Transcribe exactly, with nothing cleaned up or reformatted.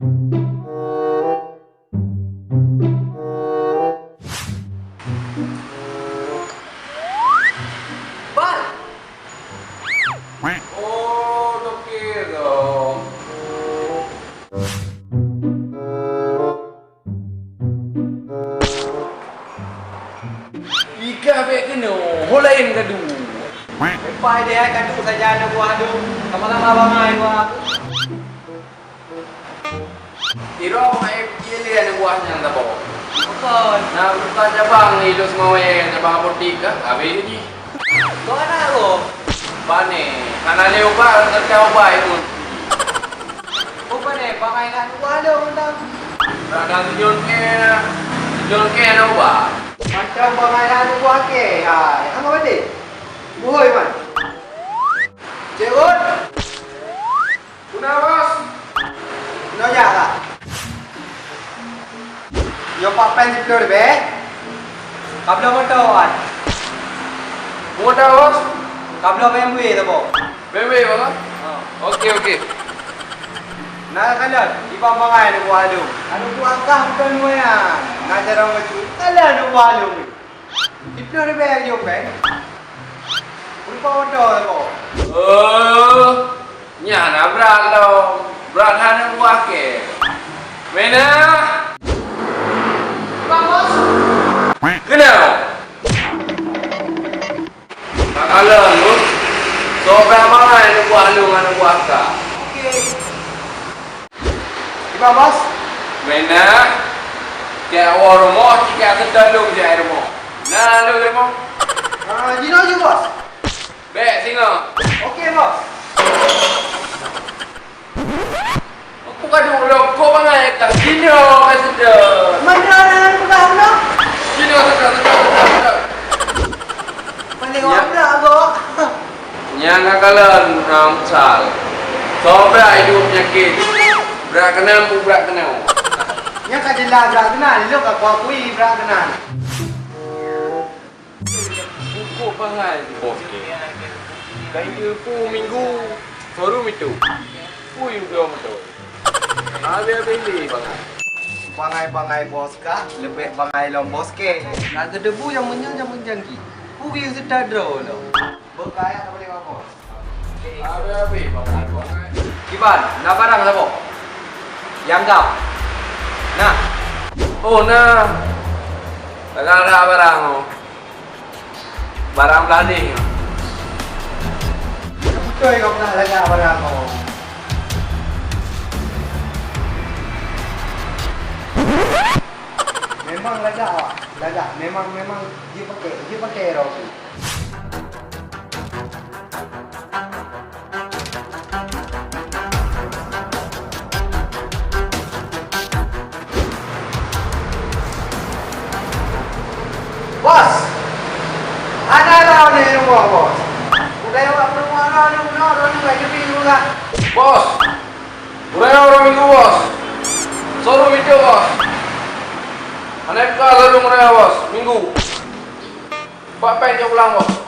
Bal! Oh, toke dong. Ika bèk keunoe, ho laén kadu. Leupah deh ai kadu sajan aneuk buah dum. Sama-sama bangai dua. Irong maé piye lé aneuk buah nyan saboh? Bukon. Na buka cabang di Lhokseumawe, cabang apotik ka, habéh jih. Kok na roh? Pane, hana lé ubat, teuka ubat pun. Oh, pane, bangai na aneuk buah lôn mantong. Kadang tujon kèe, tujon kèe na ubat. Mantong bangai na aneuk buah kèe, hai. Hana badé. Buhôi, man. Cek Ut. Peue na, Bos? Nyoe jak lah. Nyoe pat pèng siplôh ribèe. Kabloe moto, Wan. Moto, Bos? Kabloe B M W saboh. B M W, Bos? Ha. Oke, oke. Na kalon, iban bangai aneuk buah lôn. Aneuk buah kah bukan nyan. Na carông bacut. Kalon aneuk buah lôn. Siplôh ribèe jih pèng. Rupa oto lom. Oh, nyan na brat lom. Brat hana buah kèe. Meunan. Bang Bos. Keunoe. Tak kalon, Bos. Sobra bangai aneuk buah lôn ngon aneuk buah kah. Oke. Kiban, Bos? Meunan, keu awak rumoh, jika seutôt lôn jak rumoh. Na lôn rumoh? Ah, jinoe ju, Bos. Bèk singoh. Oke, Bos. Aku ka duek lôn, kok bangai ka jinoe ka seutôt. Mana peugah lôn? Jinoe seutôt, seutôt, seutôt, seutôt. Mana Ya. Orang pula, Bos? Nyang ka kalon, ha, meusal. Sobra idup peunyakét. Brat keunan, brat keunan. Nyang ka jeulaih brat keunan, lôn ka kuakui brat keunan. Pukok bangai di bos kèe. Kai teupeu minggu, soru mitu. Ui, udah betul. Habis-habis ni bangai. Bangai-bangai bos kah, leubeh bangai lom bos kèe. Na geudebu nyang meunyoe nyang meujanji. Kugi seutôt droe lom. Beuh kaya tak boleh bos. Habis-habis bangai, bangai. Kiban, na barang saboh? Nyang gam. Nah. Oh, nah. Lagak-lagak barang tu. Barang blah deh. Beutôi kau pernah lagak barang kau. Memang lagak awak. Lagak. Memang, memang dia pakai. Dia pakai rau tu. Bos! Hana droeneuh di rumoh, Bos. Udah awak peurumoh droeneuh, droeneuh lagi bingung lah. Bos! Uroe nyoe uroe Minggu, Bos. Showroom itu, Bos. Hana buka showroom uroe nyoe, Bos. Minggu. Empat pèng jak pulang, Bos.